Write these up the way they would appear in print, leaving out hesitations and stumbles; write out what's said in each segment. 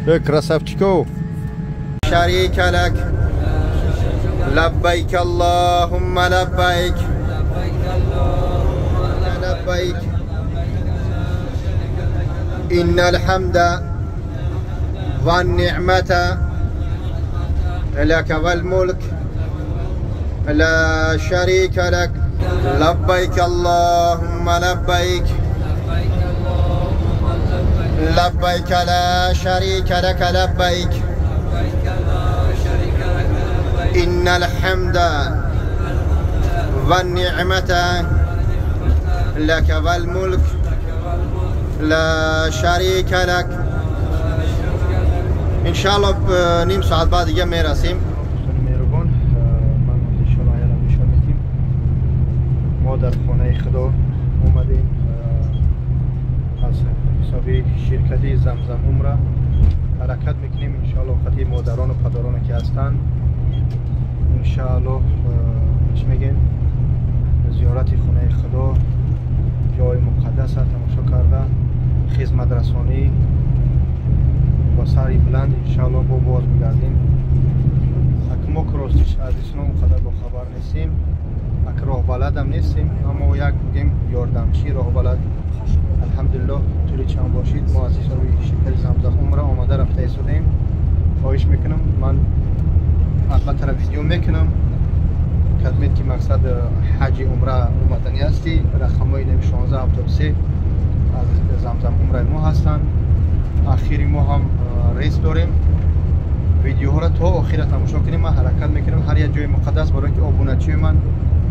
Красавчиков. شريك لك لبيك اللهم لبيك لبيك إن الحمد والنعمة لك والملك لا شريك لك لبيك اللهم لبيك لبيك لا شريك لك لبيك إن الحمد والنعمة لك والملك لا شريك لك. انشالله نیم ساعت بعد دیگه میرسیم. مهربان من انشالله یارم نشان میدیم. ما در خانه خدا اومدیم از حساب شرکت زمزم عمره حرکت میکنیم انشالله. خاطر مادران و پدران که هستن انشالله چی میگن زیارت خانه خدا جای مقدس تماشا کرده خدمت رسانی با سری بلند انشالله با باز میگردیم. اک ما کراستش از ایسنا اونقدر با خبر نیستیم، اک راه بلد هم نیستیم، اما یک بگیم یاردمچی راه بلد الحمدلله. طولی چند باشید ما از حساب شرکت زمزم عمره آماده رفته ایستادیم. خواهش میکنم من البته ویدیو میکنم کدمید که مقصد حج عمره اومدنی هستی. رقمای 1673 از زمزم عمره ما هستند. اخیری ما هم ریس داریم. ویدیوها را تا آخر تماشا کنیم. من حرکت میکنم هر یک جای مقدس برای که آبونچی من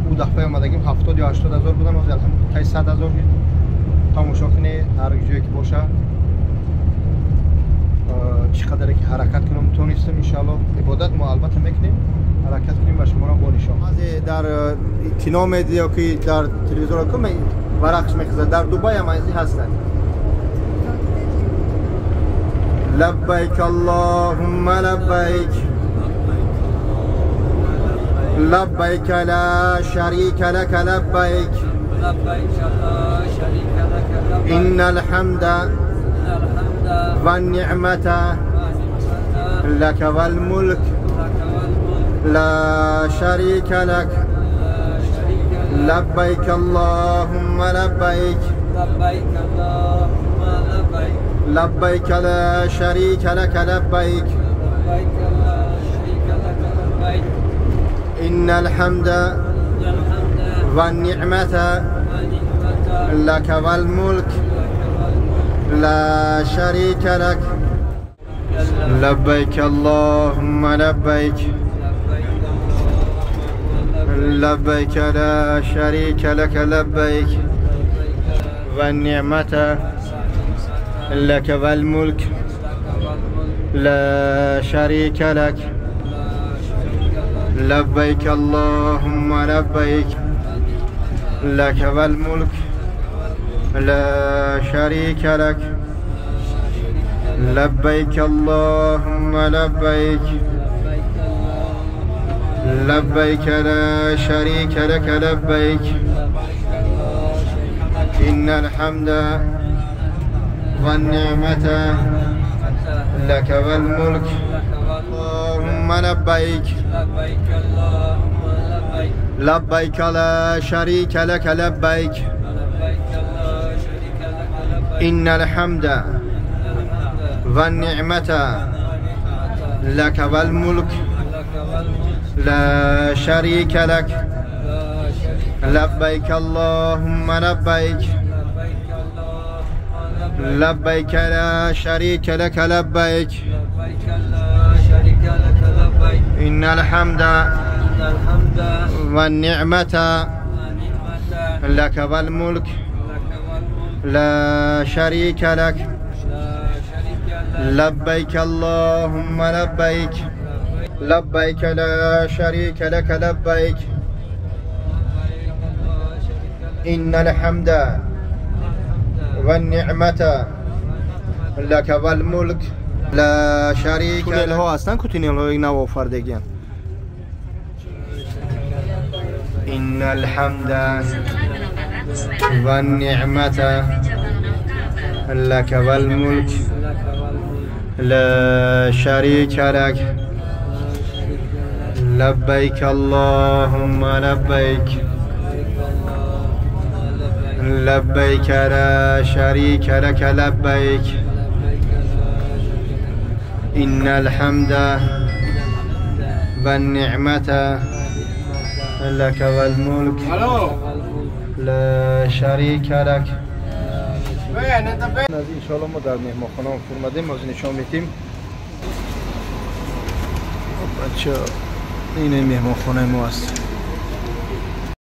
او دفعه آمدگیم 70 یا 80 هزار بودن، الحمدلله تا 100 هزار تماشا کنی. هر جایی که باشه چقدر که حرکت کنم تونستم انشالله عبادت ما البته میکنیم، حرکت کنیم و شما را با نشان. در کینو میدی یا که در تلویزیون کم ورقش میخزه در دبی هم ازی هستن. لبیک اللهم لبیک لبیک لا شریک لک لبیک إن الحمد والنعمة لك والملك لا شريك لك لبيك اللهم لبيك لبيك لا شريك لك لبيك إن الحمد والنعمة لك والملك لا شريك لك لبيك اللهم لبيك لبيك لا شريك لك لبيك والنعمة لك والملك لا شريك لك لبيك اللهم لبيك لك والملك لا شريك لك لبيك اللهم لبيك لبيك لا شريك لك لبيك إن الحمد والنعمة لك والملك اللهم لبيك لبيك لا شريك لك لبيك إن الحمد والنعمة لك والملك لا شريك لك لبيك اللهم لبيك لبيك لا شريك لك لبيك إن الحمد والنعمة لك والملك لا شريك لك لبيك اللهم لبيك لبيك لا شريك لك لبيك إن الحمد والنعمة لك والملك لا شريك لك. تونل ها هستن که تونل های نو آفردگی. إن الحمد والنعمة لك والملك لا شريك لك لبيك اللهم لبيك لبيك لا شريك لك لبيك إن الحمد والنعمة لك والملك لا شريك لك. از انشالله ما در مهمانخانه فرمدیم از نشان میتیم. بچه این مهمانخانه ما است.